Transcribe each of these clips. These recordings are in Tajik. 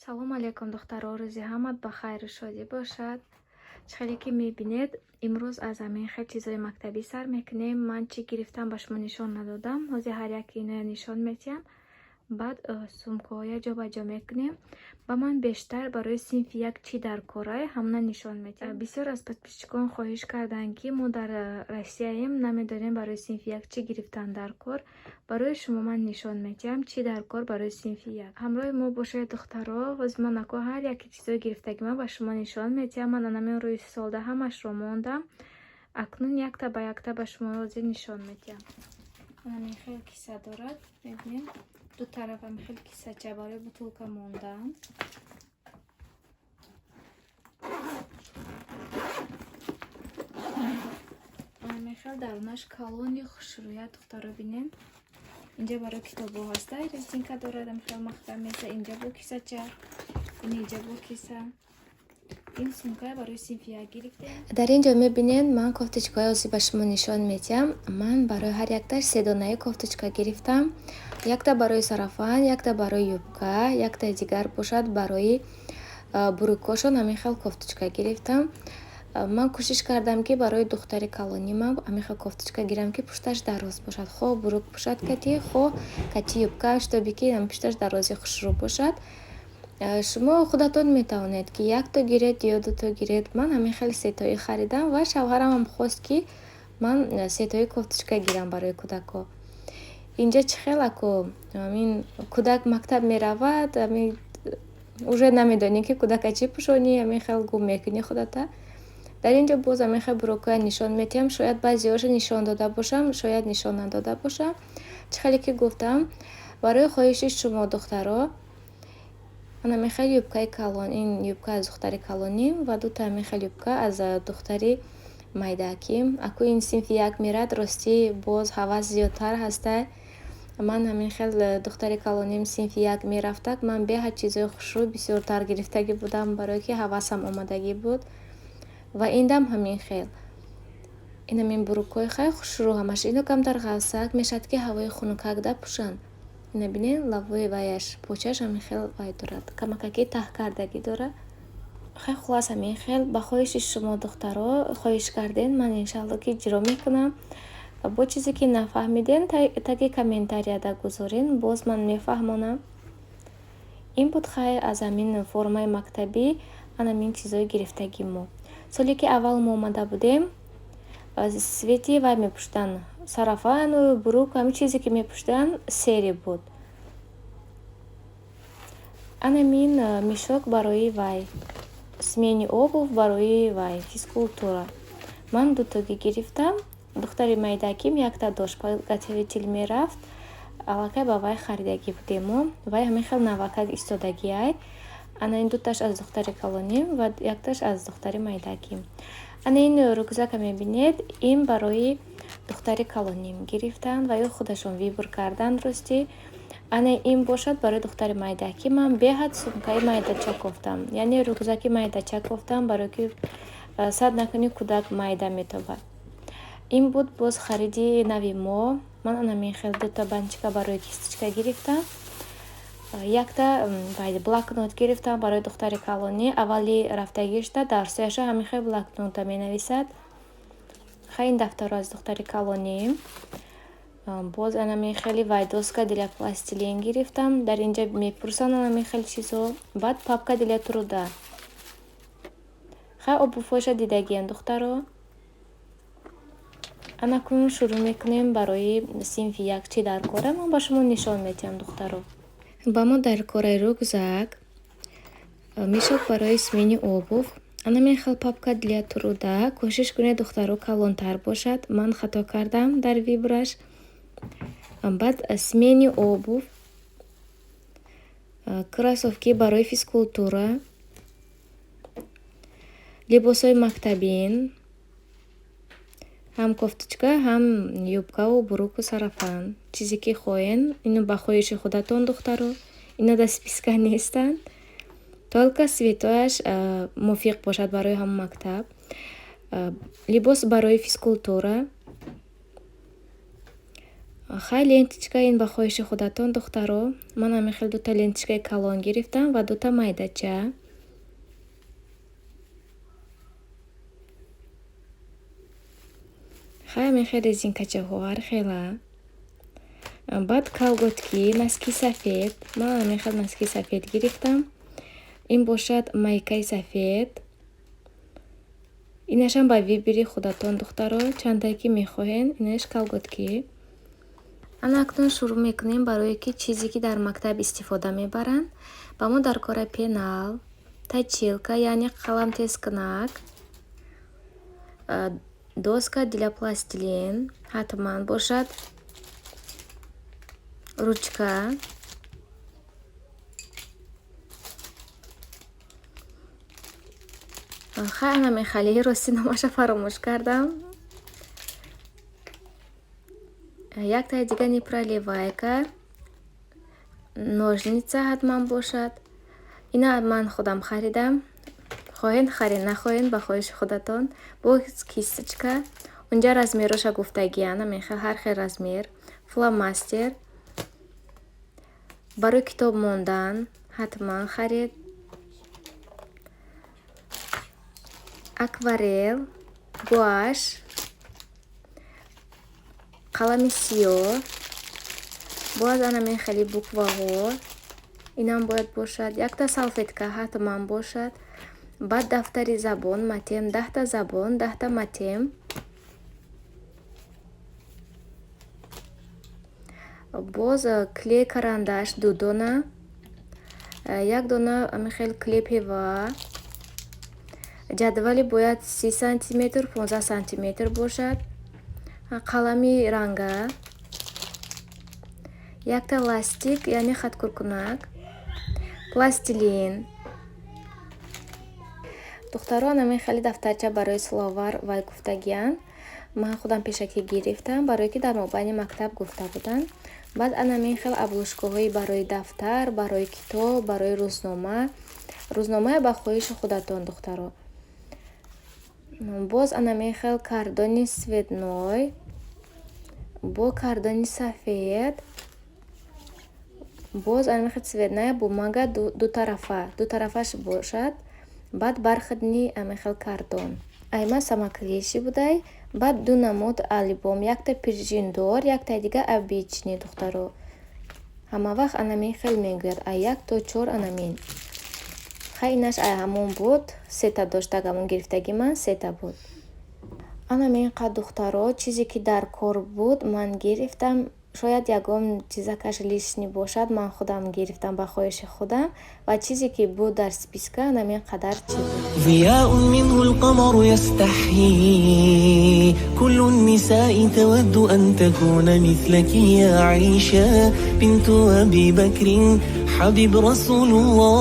Салому алейкум, духтаро, рӯзи ҳамат ба хайру шодӣ бошад. Чӣ хеле ки мебинед, имрӯз аз ҳамин хел чизҳои мактабӣ сар мекунем. Ман чӣ гирифтам, ба шумо нишон надодам. Ҳозир ҳар яке иноя нишон метиҳам. Баъд сумкаҳоя ҷобаҷо мекунем. Ба ман бештар барои синфи як чӣ дар корай, ҳамона нишон метиҳам. Бисёр аз подписчикон хоҳиш карданд, ки мо дар Россияем, намедонем, барои синфи як чӣ гирифтан дар кор. Барои шумо ман нишон метиҳам, чӣ дар кор барои синфи як. Ҳамроҳи мо бошед, духтаро. Ҳозир ман ако ҳар яке чизҳои гирифтагӣ ман ба шумо нишон метиҳам. Ман анамин рӯи столда ҳамашро мондам. Акнун якта ба якта ба шумо ҳозир нишон метиҳам. Анамин хел киса дорад, мебинем, ду тарафам хел кисача барои бутылка мондан. Анамин хел дарунаш калони хушрӯя, духтаро, бинем. Инҷа барои китобҳо ҳаста, резинка дорад, хел махкам меса. Инҷа бо кисача, инҷа бо киса. Ин сумкая барои синфи як гирифтем. Дар ин ҷо мебинед, ман кофточкаҳои ҳозир ба шумо нишон метиҳам. Ман барои ҳар якташ се донаи кофточка гирифтам. Якта барои сарафан, якта барои юбка, яктаи дигар бошад барои брюкошон ҳамин хел кофточка гирифтам. Ман кӯшиш кардам, ки барои духтари калонимам ҳамин хел кофточка гирам, ки пушташ дароз бошад. Хоҳ брюк пӯшад кати, хоҳ кати юбка, чтобы ки пушташ дарози хушрӯ бошад. Шумо худатон метавонед, ки якто гиред ё дуто гиред. Ман ҳамин хел сетоӣ харидам ва шавҳарамам хост, ки ман сетои кофточка гирам барои кӯдакҳо. Инҷа чӣ хел ако ҳамин кӯдак мактаб меравад, ҳамин уже намедонӣ, ки кӯдака чӣ пӯшонӣ, ҳамин хел гум мекунӣ худата. Дар ин ҷо боз ҳамин хел брюкоя нишон метиҳам. Шояд баъзеҳоша нишон дода бошам, шояд нишон надода бошам. Чӣ хеле ки гуфтам, барои хоҳиши шумо, духтаро, ман ҳамин хел юбкаи калон, ин юбка аз духтари калоним ва дута ҳамин хел юбка аз духтари майдааким. Аку ин синфи як мерад, ростӣ боз ҳавас зиёдтар ҳастай. Ман ҳамин хел духтари калоним синфи як мерафтак, ман беҳад чизҳои хушрӯ бисёртар гирифтагӣ будам, барое ки ҳавасам омадагӣ буд. Ва ин дам ҳамин хел. Ин ҳамин брюкҳои хеле хушрӯ ҳамаш. Ино камтар ғафсак мешавад, ки ҳавои хунукак пӯшанд. Ина бинед, лавои ваяш, почаш ҳамин хел вай дорад. Камакаки таҳ кардагӣ дорад. Хеле хулас, ҳамин хел ба хоҳиши шумо, духтаро, хоҳиш кардем, ман иншалло ки иҷро мекунам. Бо чизе ки нафаҳмидем, таги комментарияда гузорен, боз ман мефаҳмонам. Ин буд хайр аз ҳамин формаи мактабӣ, анамин чизҳои гирифтагии мо. Соле ки аввал мо омада будем, цвети вай мепӯшиданд, сарафану брюк, ҳамин чизе ки мепӯшиданд, серый буд. Анамин мешок барои вай смены обувь, барои вай физкультура. Ман дутогӣ гирифтам. Духтари майдаким якта дошт, подготовитель мерафт, аллакай ба вай харидагӣ будем мо. Вай ҳамин хел навакак истодагиай. Ана ин дуташ аз духтари калоним ва якташ аз духтари майдаким. Ана ин рюкзака мебинед, ин барои духтари калоним гирифтанд ва ё худашон выбор карданд, ростӣ. Ана ин бошад барои духтари майдакӣ. Ман беҳад сумкаи майдача кофтам, яъне рюкзаки майдача кофтам, барое ки сад накунӣ, кӯдак майда метобад. Ин буд боз хариди нави мо. Ман анамин хел дута банчика барои кисточка гирифтам, якта блокнот гирифтам барои духтари калонӣ. Аввали рафтагишта дарсояша ҳамин хел блокнота менависад. Хай, ин дафтарро аз духтари калонӣ. Боз анамин хели вай доска для пластилин гирифтам. Дар инҷа мепурсанд анамин хел чизҳо. Баъд папка для труда. Хай, обувьҳоша дидагиям, духтаро. Анакун шурӯъ мекунем, барои синфи як чӣ дар кора, ман ба шумо нишон медиҳам, духтаро. Ба мо дар кораи рюкзак, мешок барои смены обувь, анамин хел папка для труда. Кӯшиш кунед, духтаро, калонтар бошад, ман хато кардам дар выбораш. Баъд смены обувь, кроссовки барои физкультура, либосҳои мактабин, ҳам кофточка, ҳам юбкаву брюку, сарафан, чизе ки хоҳен. Ино ба хоҳиши худатон, духтаро, ино дар списка нестанд, только цветояш мувофиқ бошад барои ҳамон мактаб. Либос барои физкультура. Хай, ленточка ин ба хоҳиши худатон, духтаро. Ман ҳамин хел дута ленточкаи калон гирифтам ва дута майдача. Хай, ҳамин хел резинкачаҳо ҳар хела. Баъд колготки, носки сафед. Ман ҳамин хел носки сафед гирифтам. Ин бошад майкаи сафед. Инашам ба выбори худатон, духтаро, чандае ки мехоҳен. Инаш колготки. Ана акнун шурӯъ мекунем барое ки чизе ки дар мактаб истифода мебаранд. Ба мо дар кора пенал, точилка, яъне қалам тезкунак, доска для пластилин ҳатман бошад, ручка, хай, ана мехали, рости номаша фаромӯш кардам. Яктаи дига непроливайка, ножница ҳатман бошад. Ина ман худам харидам. Хоҳен харед, нахоҳен, ба хоҳиши худатон. Боз кисточка, унҷа размероша гуфтагиян, мехел ҳар хел размер. Фломастер барои китоб мондан ҳатман харед. Акварел, гуаш, қалами сиёҳ, боз ана мехели букваҳо, инам бояд бошад. Якта салфетка ҳатман бошад. Баъд дафтари забон, матем, 10-та забон, 10-та матем. Боз клей карандаш ду дона, як дона ҳамин клей пева. Ҷадвали бояд 30 сантиметр, 15 сантиметр бошад. Қалами ранга, якта ластик, яъне хаткуркунак, пластилин. Духтаро, ҳамин хели дафтарча барои словарь вай гуфтагиянд. Ман худам пешакӣ гирифтам, барое ки дар мобайни мактаб гуфта буданд. Баъд анамин хел обложкаҳои барои дафтар, барои китоб, барои рӯзнома. Рӯзномае ба хоҳиши худатон, духтаро. Боз анамин хел картони цветной, бо картони сафед, боз анамин хел цветная бумага дутарафа, дутарафаш бошад. Баъд бархатный ҳамин хел картон. Айма самоклеющий будай. Баъд ду намуд альбом, якта пружиндор, яктаи дига обычный, духтаро. Ҳама вақт анамин хел мегӯяд, а як то чор анамин. Хай, инаш ай ҳамон буд, сета доштак, ҳамон гирифтаги ман сета буд. Анамин қад, духтаро, чизе ки дар кор буд, ман гирифтам. Шояд ягон чизакаш лишний бошад, ман худам гирифтам ба хоҳиши худам ва чизе ки буд дар списка, анамин қадар чиз буд. ضياء منه القمر يستحيي، كل النساء تود أن تكون مثلك يا عائشة بنت أبي بكر حبيب رسول الله.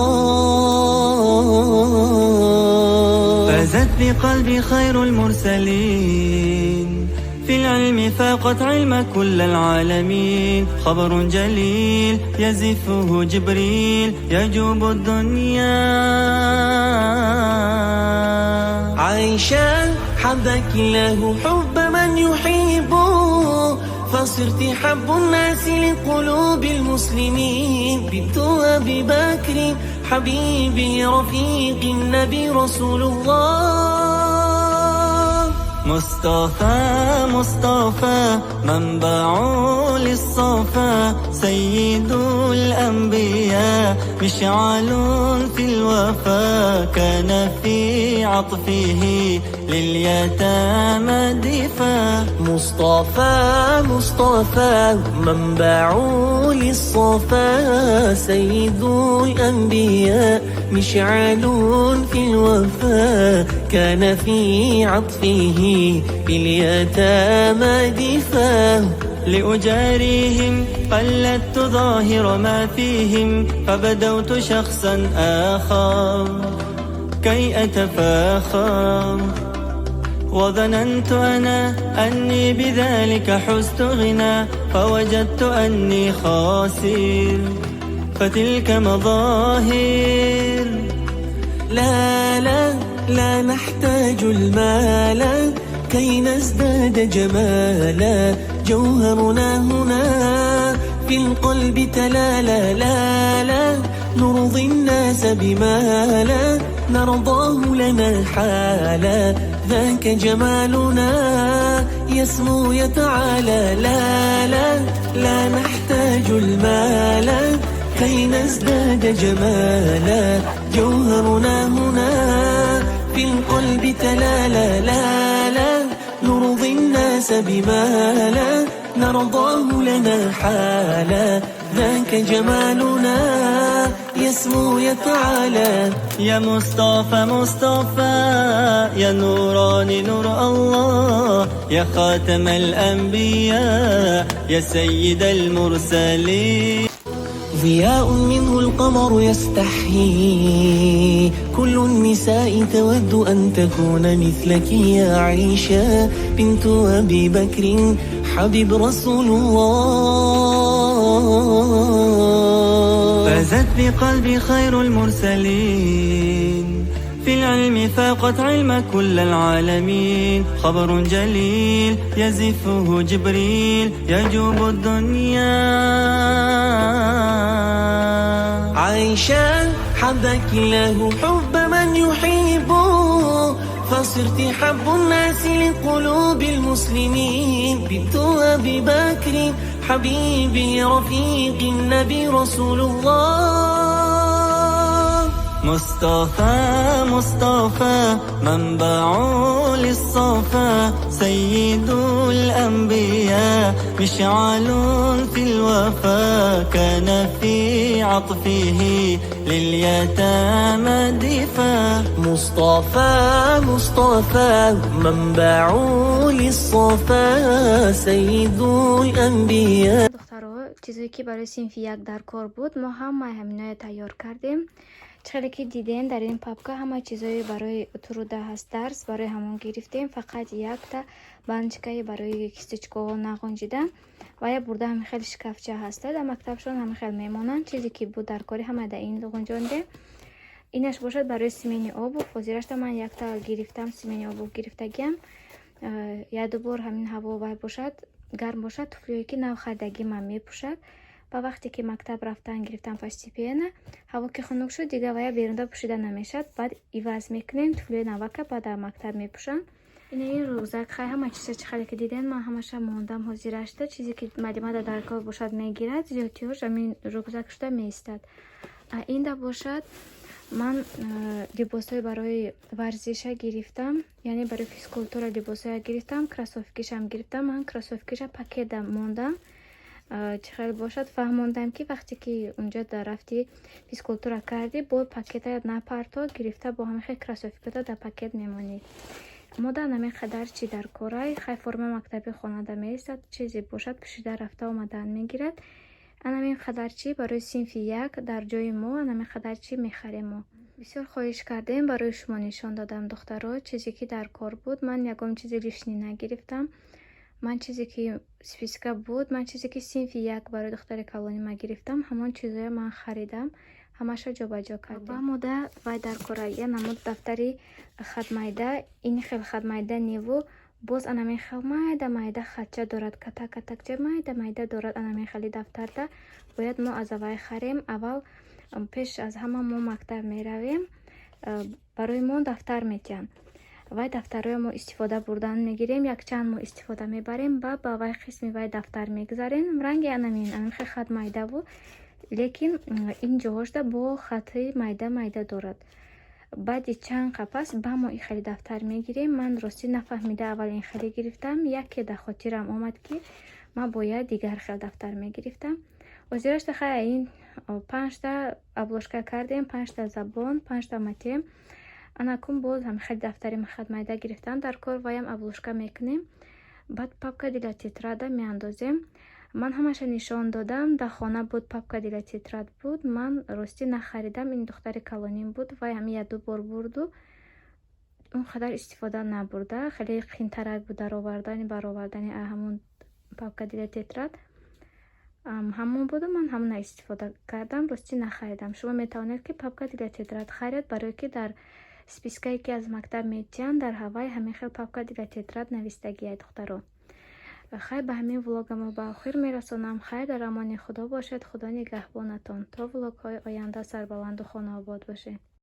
فازت بقلبي خير المرسلين، في العلم فاقت علم كل العالمين، خبر جليل يزفه جبريل يجوب الدنيا. عائشة حبك الله حب من يحبه، فصرت حب الناس لقلوب المسلمين، بنت أبي بكر حبيبي رفيق النبي رسول الله. مصطفى مصطفى منبع للصفا، سيد الأنبياء مشعل في الوفا، كان في عطفه لليتامى دفا. مصطفى مصطفى منبع للصفا، سيد الأنبياء مشعل في الوفا، كان في عطفه لليتامى دفا. لأجاريهم قلدت ظاهر ما فيهم، فبدوت شخصا آخر كي أتفاخر، وظننت أنا أني بذلك حزت غنى، فوجدت أني خاسر فتلك مظاهر. لا لا لا نحتاج المال كي نزداد جمالا، جوهرنا هنا في القلب تلالا. لا لا نرضي الناس بما لا نرضاه لنا حالا، ذاك جمالنا يسمو يتعالى. لا لا لا نحتاج المال كي نزداد جمالا، جوهرنا هنا في القلب تلالا. لا لا نرضي الناس بما لا نرضاه لنا حالا، ذاك جمالنا يسمو يتعالى. يا مصطفى مصطفى، يا نوراني نور الله، يا خاتم الأنبياء، يا سيد المرسلين. ضياء منه القمر يستحيي، كل النساء تود أن تكون مثلك يا عائشة بنت أبي بكر حبيب رسول الله. فازت بقلبي خير المرسلين، في العلم فاقت علم كل العالمين. خبر جليل يزفه جبريل يجوب الدنيا. عائشة حبك الله حب من يحبه، فصرت حب الناس لقلوب المسلمين. بنت أبي بكر حبيبي رفيق النبي رسول الله. مصطفى مصطفى منبع للصفا، سيد الأنبياء مشعل في الوفا. كان في عطفه لليتامى دفا. مصطفى مصطفى منبع للصفا، سيد الأنبياء. Духтаро, чизое ки барои синфи як дар кор буд, мо ҳамаи ҳаминое тайёр кардем. Чӣ хеле ки дидем, дар ин папка ҳама чизое барои труда ҳаст, дарс барои ҳамон гирифтем. Фақат якта баночкаи барои кисточкаҳо нағунҷида ва я бурда, ҳамин хел шкафча ҳаста дар мактабшон, ҳамин хел мемонанд. Чизе ки буд дар кори, ҳама дар ин ғунҷондем. Инаш бошад барои сменаи обувь. Ҳозирашта ман якта гирифтам, сменаи обувь гирифтагиам. Як ду бор ҳамин ҳаво вай бошад, гарм бошад, туфлиҳое ки нав харидагӣ ман мепӯшад. Ба вақте ки мактаб рафтан гирифтам, постепенно ҳаво ки хунук шуд, дигар вая берунда пӯшида намешавад. Баъд иваз мекунем, туфлиҳои навака баъд дар мактаб мепӯшанд. Ина ин рюкзак, хай, ҳама чиза, чӣ хеле ки дидем, ман ҳамаша мондам. Ҳозирашта чизе ки мадимада дар кор бошад, мегирад, зиёдтиҳош ҳамин рюкзак шуда меистад. Инда бошад, ман либосҳои барои варзиша гирифтам, яъне барои физкультура либосҳоя гирифтам, кроссовкишам гирифтам. Ман кроссовкиша пакета мондам. Чӣ хел бошад, фаҳмондам, ки вақте ки унҷо рафти, физкультура кардӣ, бо пакета напарто, гирифта бо ҳамин хел кроссовкита дар пакет мемонӣ. Мода ҳамин қадар чи дар корай. Хай, формаи мактаби хонада меистад, чизе бошад, пӯшида рафта омадан мегирад. Анамин қадар чи барои синфи як дар ҷои мо, анамин қадар чи мехарем. Мо бисёр хоҳиш кардем, барои шумо нишон додам, духтаро. Чизе ки дар кор буд, ман ягон чизи лишний нагирифтам. Ман чизе ки списка буд, ман чизе ки синфи як барои духтари калони ма гирифтам, ҳамон чизое ман харидам, ҳамаша ҷобаҷо кардем. Ба мода вай дар кора, я намуд дафтари хатмайда. Ин хел хатмайда неву, боз анамин хел майда майда хатча дорад, катак катакча майда майда дорад. Анамин хели дафтарда бояд мо аз аввай харем. Аввал, пеш аз ҳама, мо мактаб меравем, барои мо дафтар метиҳанд. Вай дафтарҳоя мо истифода бурдан мегирем, якчанд моҳ истифода мебарем, ба вай қисми вай дафтар мегузарем. Ранги анамин, анамин хел хат майдаву, лекин ин ҷоҳошда бо хати майда майда дорад. Баъди чанд қапас ба мо ин хели дафтар мегирем. Ман ростӣ нафаҳмида аввал ин хеле гирифтам. Яке дар хотирам омад, ки ман бояд дигар хел дафтар мегирифтам. Ҳозирашта, хай, ин панҷта обложка кардем, панҷта забон, панҷта матем. Анакун боз ҳам хеле дафтари хатмайда гирифтам дар кор, ваям обложка мекунем, баъд папка для тетрада меандозем. Ман ҳамаша нишон додам. Дар хона буд, папка для тетрадь буд. Ман ростӣ нахаридам. Ин духтари калоним буд, вай ҳами як-ду бор бурду, он қадар истифода набурда. Хеле қинтарак буд даровардани баровардани ҳамон папка для тетрадь. Ҳамон буду, ман ҳамона истифода кардам, ростӣ нахаридам. Шумо метавонед, ки папка для тетрадь харед, барое ки дар спискае, ки аз мактаб метиҳанд, дар ҳавай ҳамин хел папка для тетрадь навистагия, духтаро. Хайр, ба ҳамин влогамо ба охир мерасонам. Хайр, дар амони Худо бошед, Худо нигаҳбонатон. То влогҳои оянда сарбаланду хонаобод бошед.